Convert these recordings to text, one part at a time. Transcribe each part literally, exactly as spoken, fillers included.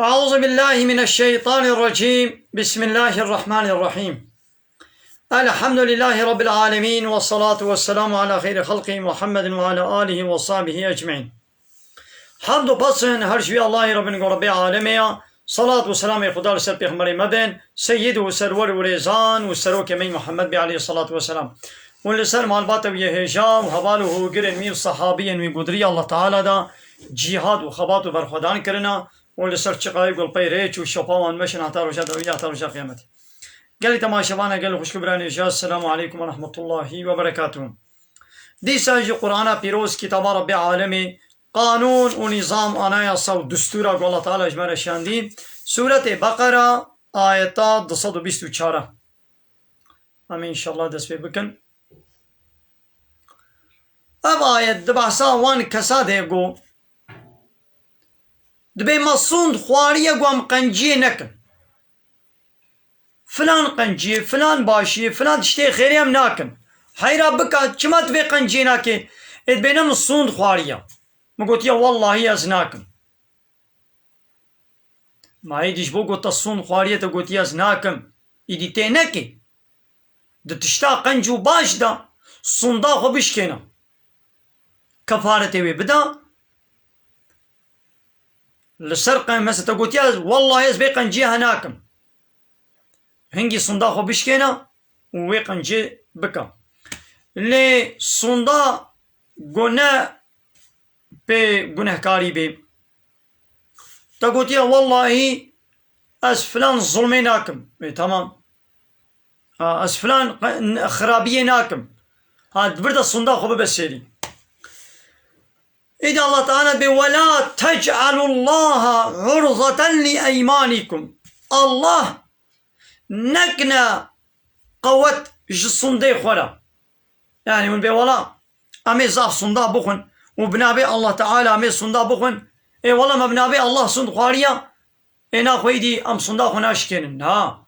أعوذ بالله من الشيطان الرجيم. بسم الله الرحمن الرحيم. الحمد لله رب العالمين، والصلاة والسلام على خير خلقه محمد وعلى آله وصحبه أجمعين. Hamd û pes in her ji wî Allahê re bin ku Rebbê alemê ya. Salat û selamê Xuda li ser pêxemberê me bin, seyyid û serwer û rêzan û serokê me Muhammed bê aleyhissalatu vesselam. Û li ser malbata wî yê hêja û heval û hogirên wî û sahabiyên wî ku di riya Allah Teala da cîhad û xebat û berxwedan kirina û li ser çiqayê ku li pey rêç û şopa wan meşin heta roja dawî, heta roja qiyametê. Gelî temaşevana, gel xwişk û birayên hêja, Esselamu aleykum ve rahmetullahi ve berekatuhu. Dîsa jî Qur'ana Pîroz, kitaba Rebbê alemê, qanûn û nîzam, anayasa û distûra ku Allah Teala ji me re şandî, Sûretê Beqera, ayeta du sed û bîst û çar. Em ê înşallah dest pê bikin. Ev ayet di behsa wan kesa de ku dibê me sûnd xwariye ku em qenciyê nekin. Filan qenciyê, filan başiyê, filan tiştê xêrê em nakin. Heyra bika, çima tu vê qenciyê nakê? Ê dibêne min sûnd xwariye. Min gotiye, wellahî ez nakim. Ma êdî ji bo ku te sûnd xwariye te gotiye ez nakim, îdî tê nekê. Di tişta qenc û baş de sûnda xwe bişkêne. Kefaretê wê bida. Li ser qe-, mesela te gotiye, wellahî ez vê qenciyê he nakim. Hingî sûnda xwe bişkêne û wê qencê bike. Lê sûnda ku ne pê gunehkarî bê. Te gotiye, wellahî ez filan zulmê nakim. Ê, tamam. Ha, ez filan xirabiyê nakim. Ha, di vir de sûnda xwe bibe sêrî. Îdî Allah Teala bê, "Ve la tec'alullaha urzaten li eymanikum." Allah nekine qewet ji sûndê xwe re. Yani hûn bê wela, em ê zaf sûnda bixwin û binavê Allah Teala em ê sûnda bixwin. Ê wela me binavê Allah sûnd xwariya, ê naxwe îdî em sûnda xwe naşikênin. Na.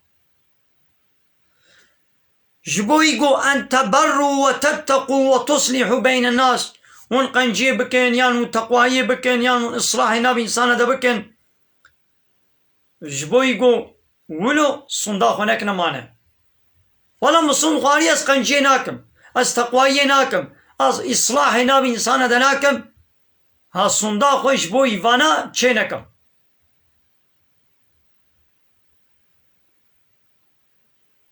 Ji bo î got, "En teberru ve tetteqû ve tuslîhû beynen nas." Hûn qenciyê bikin, yan hûn teqwayiyê bikin, yan hûn islahê nav însana de bikin. Ji bo î got, "Wilo sûnda xwe nekine mane." Wela min sûnd xwarî, ez qenciyê nakim. Ez teqwayiyê nakim. Ez islahê nav însana de nakim. Ha sûnda xwe ji bo î vana çê nekim.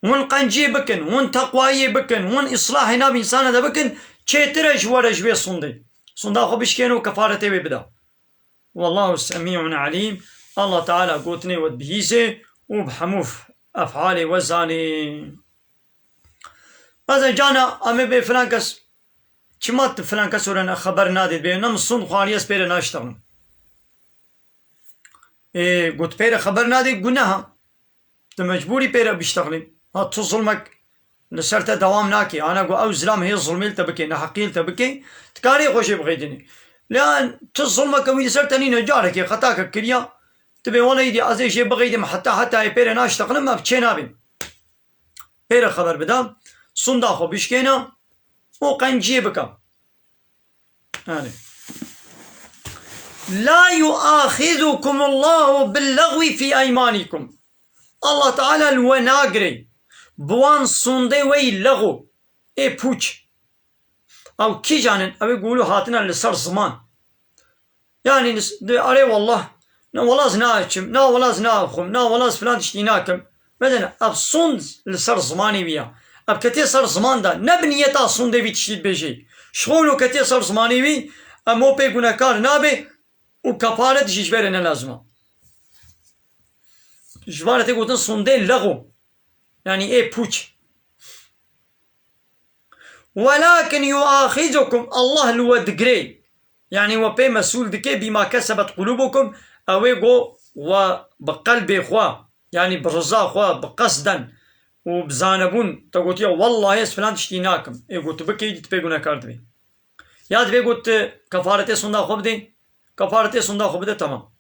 Hûn qenciyê bikin, hûn teqwayiyê bikin, hûn îslahê nav însana de bikin, çêtir e ji we re ji wê sûndê. Sûnda xwe bişkêne û kefaretê wê bida. Wallahu semî'un alîm. Allah Teala gotinê we dibihîzê û bi hemû f-, efalê we zanê. Bazen cana em ê bê filan kes, çima tu filan kes ore xeber nadê, dibê, ne min sûnd xwarî, ez pê re naştexlim. Ê, got pê re xeber nadê, guneh e. Tu mecbûrî pê re biştexlî. Ha tu zulmek li ser te dewam nake. Ana ku ew zilam hê zulmê li te bike, neheqî li te bike, tu karê xwe jê bixeyidînî. Lê tu zulmeke wî li ser te nîne, carekê xetakek kiriya, tu bê wele îdî ez ê jê bixeydim heta hetayê pê re naştexlim, ev çê nabin. Pê re xeber bida, sûnda xwe bişkêne û qenciyê bike. Yani. La yuaxizukumullahu billagwi fi eymanikum. Allah Teala li we nagirê bi wan sûndê we yî lexo, ê pûç. Ew kîjan in? Ew ê gulu hatine li ser ziman. Yani nis-, de, arê wallah, na wala ez naçim, na wala ez naxwim, na wala ez filan tiştî nakim. Medene, ev sond li ser zimanê wî ya. Ev ketê ser ziman de, ne bi niyeta sondê vî tiştî dibêjê. Ji xwe wilo ketê ser zimanê wî, em o pê gunehkar nabe û kefaret jî ji vê re ne lazim e. Ji van re tê gotin sondê lexo. Yani ê pûç. Welakin yuaxizukum, Allah li we digirê. Yani we pê mesûl dike bîma kesebet qulûbukum, ew ê go we bi qelbê xwe, yani bi riza xwe, bi qesden û bi zanebûn te gotiye, wellahî ez filan tiştî nakim. Ê got tu bikey, tu pê gunehkar dibî. Ya dibê got tu kefaretê sonda xwe bidê, kefaretê sonda xwe bide, temam.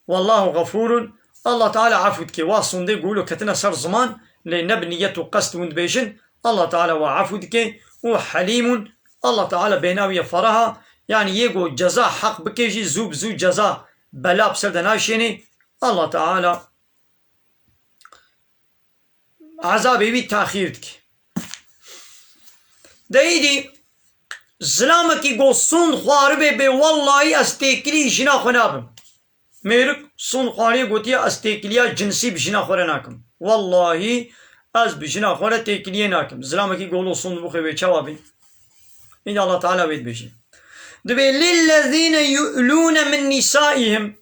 Wallahu gafurun, Allah Teala efû dike. Wa sondê gulo ketine ser ziman, lê ne bi niyet û qest hûn dibêjin, Allah Teala wa efû dike û helîmun, Allah Teala bênawiye feraha, yani yê go ceza heq bike jî zû bi zû ceza bela bi ser de naşênê, Allah Teala ezabê wî taxîr dike. De êdî zilamekî go sond xwaribê bê, wellahî ez têkilî jina xwe nabim. Mêrik sond xwariye gotiye, ez têkiliya cinsî bi jina xwe re nakim. Wellahî ez bi jina xwe re têkiliyê nakim. Zilamekî golo sond bixwe wê çawa bê? Îdî Allah Teala wê dibêje. Dibê lillezîne yu'lûne min nîsaihim.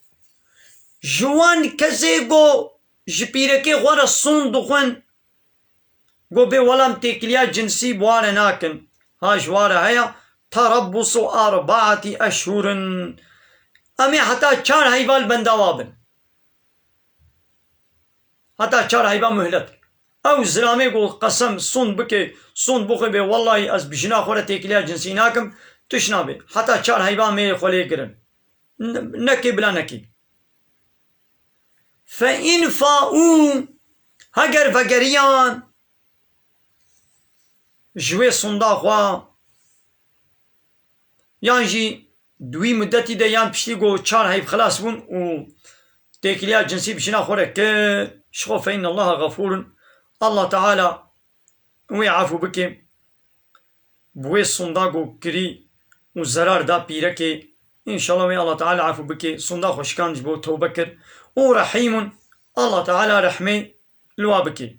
Ji wan kesê go ji pîrekê xwe re sond dixwin, go bê welam têkiliya cinsî bi wan re nakin. Ha ji wan re heye, terabbusu erbaati eşhurin. Em ê heta çar heyva li benda wa bin. Heta çar heyva muhlet. Ew zilamê go qesem sond bike, sond bixwe bê, wellahî ez bi jina xwe re têkiliya cinsî nakim, tişt nabe. Heta çar heyva mêrê xwe lê girin. Ne-, nekê bila nekê. Fe in fa'û, heger vegeriyan ji wê sonda xwe, yan jî di wî mudetî de, yan piştî ku çar heyv xilas bûn û têkiliya cinsî bi jina xwe re kir, ji xwe fe innallaha xefûrun, Allah Teala wê efû bike. Bi wê sonda ku kirî û zerar da pîrekê, înşallah wê Allah Teala efû bike. Sonda xwe şikand, ji bo tewbe kir û rehîm in, Allah Teala rehmê li wa bike.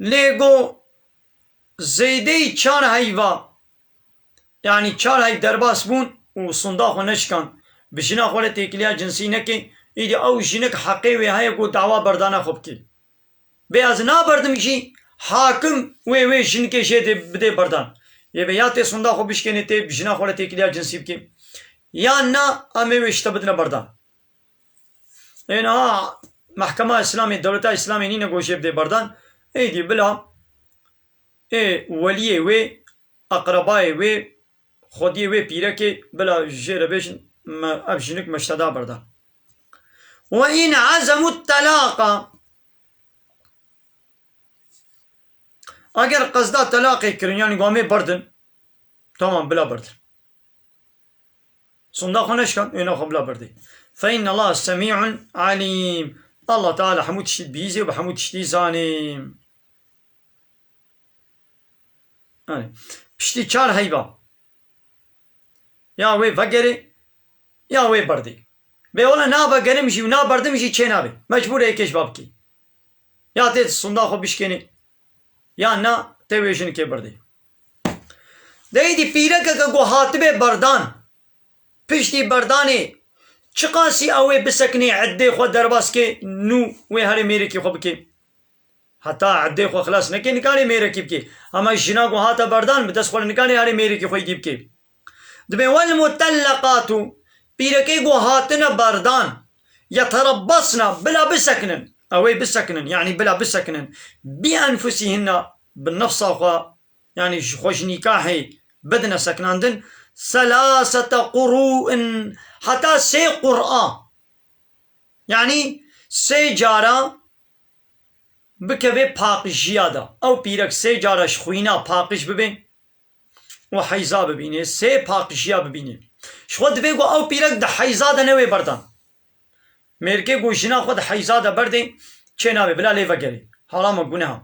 Lê go zêdeyî çar heyva, yanî çar heyv derbas bûn û sonda xwe neşikan, bi jina xwe re têkiliya cinsî neke, îdî ew jinik heqê wê heye ku dawa berdana xwe bike. Bê ez naberdim jî, hakim wê, wê jinikê jê dê, bidê berdan. Yê bê ya tê sonda xwe bişkênê, tê bi jina xwe re têkiliya cinsî bike, yan na em ê wê ji te bidine berdan. Ê niha mehkema Îslamê, dewleta Îslamê nîne ku jê bidê berdan. Êdî bila ê weliyê wê, eqrebayê wê, xwediyê wê pîrekê, bila jê re bêjin, me, ev jinik me ji te da berdan. Ve in azemu telaqa. Eger qesda telaqê kirin, yanî go em ê berdin, tamam, bila berdin. Sonda xwe neşkan, êna xwe bila berdê. Fe innallaha semî'un alîm. Allah Teala hemû tiştî dibîzê û bi hemû tiştî zanê. Yani, piştî çar heyva. Ya wê vegerê, ya wê berdê. Bê wele navegerim jî û naberdim jî çê nabê. Mecbûr e yekê ji ba bikê. Ya tê sonda xwe bişkênê, ya na tê wê jinikê birdê. Deydî pîrekeke ku hatibe berdan, piştî berdanê çiqasî ew ê bisekinê, eddê xwe derbas kê, nû wê herê mêrekî xwe bikê. Heta eddê xwe xilas nekê, nikarê mêrekî bikê. Hema jina ku hate berdan, bi dest xwe re nikarê herê mêrekî xwe îdî bikê. Dibê wel mutellaqatu, pîrekê ku hatine berdan, yeterebbasna, bila bisekinin. Ew ê bisekinin, yanî bila bisekinin. Bi enfusihinna, bi nefsa xwe, yanî ji xwe ji nîkahê bidine sekinandin. Selasete qurû'in, heta sê qur'a. Yanî sê cara bikeve paqijiya de. Ew pîrek sê cara ji xwîna paqij bibe û heyza bibîne, sê paqijiya bibîne. Ji xwe divê ku ew pîrek di heyza de newê berdan. Mêrikê ku jina xwe di heyza de berdê, çê nabê, bila lê vegerê. Haram e, guneha.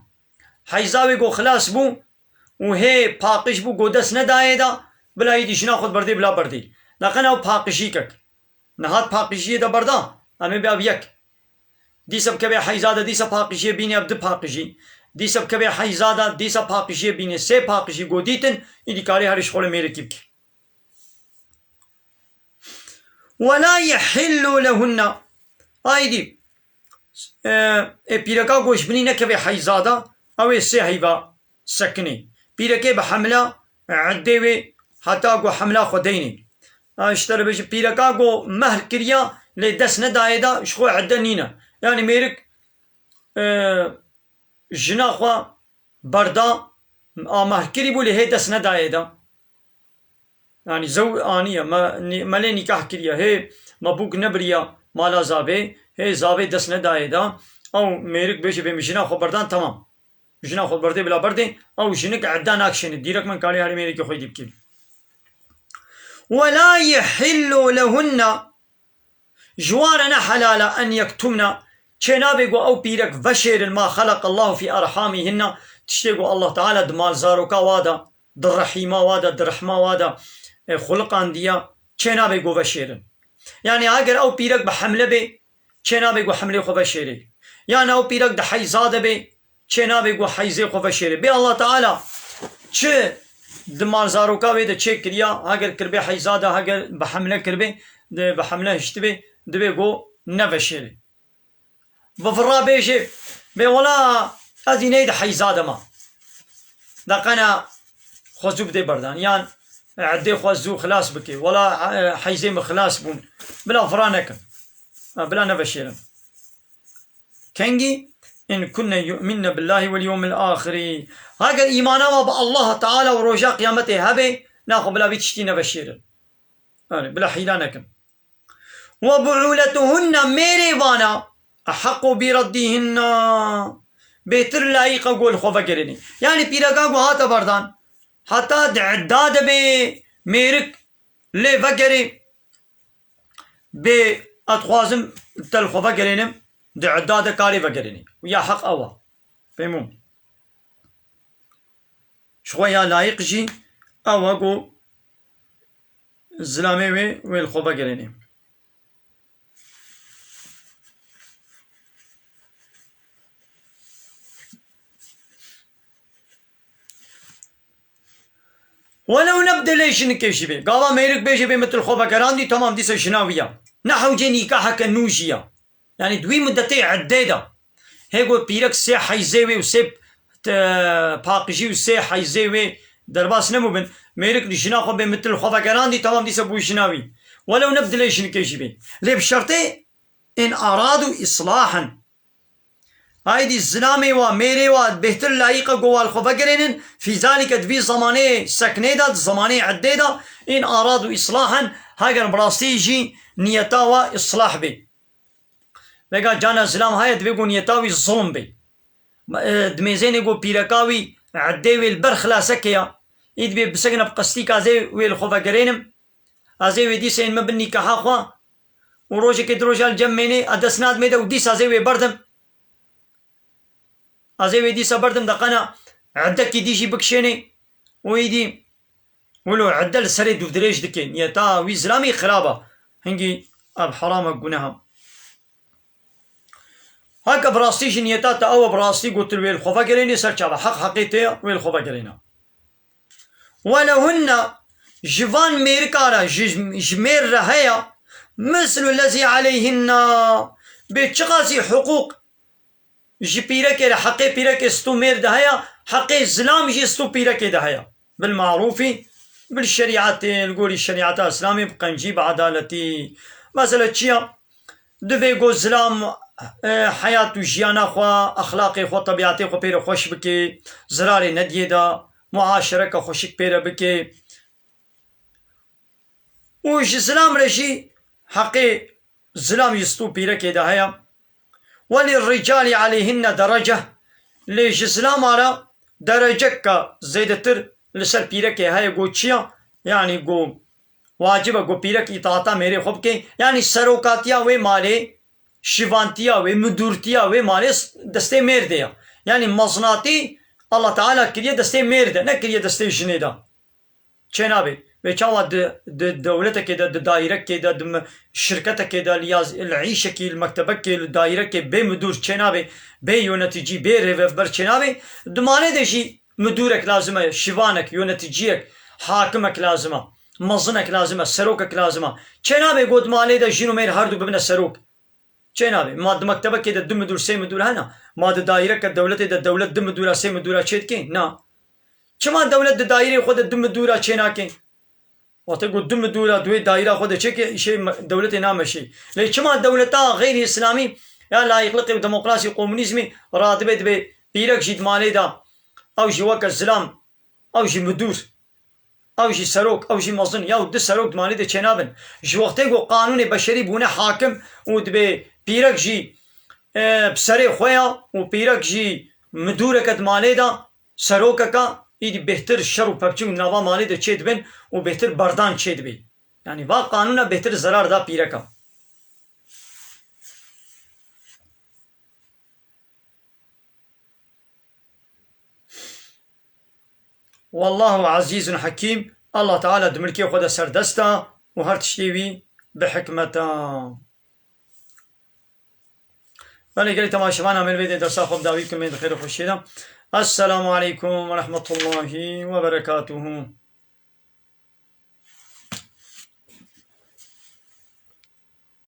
Heyza wê ku xilas bû û hê paqij bû, ku dest nedayê de, bila îdî jina xwe berdê, bila berdê. Neqena ew paqijîkek. Nihat paqijiyê de berda, em ê bê ev yek. Dîsa bikeve heyza de, dîsa paqijiyê bînê ev du paqijî. Dîsa bikeve heyza de, dîsa paqijiyê bînê sê paqijî ku dîtin, îdî karê herî ji xwe re mêrekî bike. Wela yehillu lehunna. Aydî, e, ê pîreka ku ji binî nekeve heyza de, ew ê sê heyva sekinê. Pîrekê bi hemla, eddê wê heta ku hemla xwe deynê. Ha, ji te re bêjim, pîreka ku mehr kiriya, lê dest nedayê de, ji xwe edde nîne. Yanî mêrik, e, jina xwe berda, a mehr kirî bû, lê hê dest nedayê de. Yanî zew aniye, me, nî-, me lê nîkah kiriye, hê me bûk nebiriya mala zavê, hê zavê dest nedayê de, ew mêrik bêje bê min jina xwe berdan, temam. Jina xwe berdê bila berdê, ew jinik edda nakişêne, dîrek min karê herê mêrikê xwe dî bikê. ولا يحل لهن, ji wan re ne helal e, en yektumne, çênabe ku ew pîrek veşêrin, ma xeleqallahu fî erhamîhinne, tiştê ku Allah Teala di malzaroka wa de, di rehîma wa de, di rehma wa de, e, xuliqandiye, çênabe ku veşêrin. Yanî heger ew pîrek bi hemle bê, çênabe ku hemlê xwe veşêrê. Yan ew pîrek di heyza de bê, çênabe ku heyzê xwe veşêrê. Bê Allah Teala çi di malzaroka wê de çêkiriya, heger kiribê heyza de, heger bi hemle kiribê, di, bi hemle hiştibê, dibê ku neveşêrê. Bi vira bêjê, bê wela ez îneyê di heyza de ma. Deqena xwe zû bidê berdan. Yan eddê xwe zû xilas bike. Wela, e, heyzê min xilas bûn. Bila vira nekin. Ha, bila neveşêrin. Kengî, in kunne yu'minne billahi vel yawmil ahiri. Heger îmana wa bi Allah Teala û roja qiyametê hebe, naxwe bila vî tiştî neveşêrin. Yani, bila hîla nekin. Ve bu'uletuhunne, mêrê vana, ehaqqu bi raddihinne, bêhtir layîq e ku li xwe vegerênê. Yanî pîreka ku hate berdan, heta di idda de bê mêrik lê vegerê, bê ez dixwazim te li xwe vegerênim, di idda de karê vegerênê. Ya heq ew e. Fehmû? Ji xwe ya layîq jî ew e ku zilamê wê, wê li xwe vegerênê. Welew nebde lê jinikê jî bê. Gava mêrik bêje bê min tu li xwe vegerandî, temam, dîsa jina wî ya. Ne hewcê nîkaheke nû jî ya. Yanî di wî mudetê eddê de. Hê ku pîrek sê heyzê wê û sê, e, paqijî û sê heyzê wê derbas nebûbin. Mêrik li jina xwe bê min tu li xwe vegerandî, temam, dîsa bû jina wî. Welew nebde lê jinikê jî bê. Lê bi şertê in aradu islahen. Haydî zilamê wa, mêrê wa bêhtir layîq e ku wa li xwe vegerênin, fî zalike di vî zemanê seknê de, di zemanê eddê de, in aradu islahen, heger bi rastî jî niyeta wa islah bê. Vega cana zilam heye, divê ku niyeta wî zulm bê. E, di mêzênê ku pîreka wî eddê wê li ber xilaseke ya, î dibê bisekine bi qestî ka zê wê li xwe vegerênim, ez ê wê dîsa ên me bin nîkaha xwe û rojekê di roja li cem mênê, ez dest nadimê de û dîsa ez ê wê berdim. Ez ê wê dîsa berdim deqena eddekî dî jî bikişênê û îdî wilo edde li serê dûvdirêj dike. Niyeta wî zilamî xirab e. Hingî ev heram e, guneh e. Heke bi rastî jî niyeta te ew e, bi rastî gotin wê li xwe vegerênê, ser çava heq heqê te ye, wê li xwe vegerêne. Welehunne, ji van mêrika re, ji, ji mêr re heye, mislu lezî aleyhinne, bê çiqasî hiqûq ji pîrekê re, heqê pîrekê stû mêr de heye, heqê zilam jî stû pîrekê de heye. Bil marûfî, bil şerîetê, li gorî şerîeta Îslamê, bi qencî, bi edaletî. Mesela çi ya? Divê ku zilam, e, heyat û jiyana xwe, exlaqê xwe, tebîetê xwe pê re xweş bike, zirarê nediyê de, muaşereke xweşik pê re bike. Û ji zilam re jî heqê zilam ji stû pîrekê de heye. Welî ricalî aleyhinne derece, lê ji zilama re dereceke zêdetir li ser pîrekê heye. Got çi ya? Yanî got wacib e got pîrek îtaata mêrê xwe bike. Yanî serokatiya wê malê, şivantiya wê, midûrtiya wê malê s-, destê mêr de ye. Yanî mezinatî Allah Teala kiriye destê mêr de, nekiriye destê jinê de. Çênabê. Wê çawa di, di dewletekê de, di dairekê de, di mi-, şirketekê de, li yaz-, li îşekî, li mektebekê, li dairekê bê midûr çênabê, bê yöneticî, bê rêvebber çênabê. Di malê de jî midûrek lazim e, şivanek, yöneticiyek, hakimek lazim e, mezinek lazim e, serokek lazim e. Çênabê got malê de jin û mêr her du bibine serok. Çênabê. Ma di mektebekê de du midûr, sê midûr hene? Ma di daîreke dewletê de dewlet du midûra, sê midûra çêdike? Na. Çima dewlet di daîrê xwe de du midûra çênake? Wextê ku du midûra di wê daîra xwe de çêke, îşê me-, dewletê nameşê. Lê çima dewleta xeyrî îslamî ya layîqliqê û demokrasî, komunîzmî radibe, dibe pîrek jî di malê de, ew jî weke zilam, ew jî midûr. Ew jî serok, ew jî mezin, ya û du serok di malê de çênabin. Ji wextê ku qanûnê beşerî bûne hakim û dibê pîrek jî, e, bi serê xwe ya û pîrek jî midûreke di malê de, serokeka, îdî bêhtir şer û pevçûn di nava malê de çêdibin û bêhtir berdan çêdibê. Yani va qanûna bêhtir zerar da pîreka. Wallahu azîzun hakîm. Allah Teala di milkê xwe de serdest e û her tiştê wî bi hikmet e. Belê gelî temaşevan amêl vê dersa xwe bi dawî bikin, me di xêr û xweşiyê de. Esselamu aleykum ve rahmetullahi ve berekatuhu.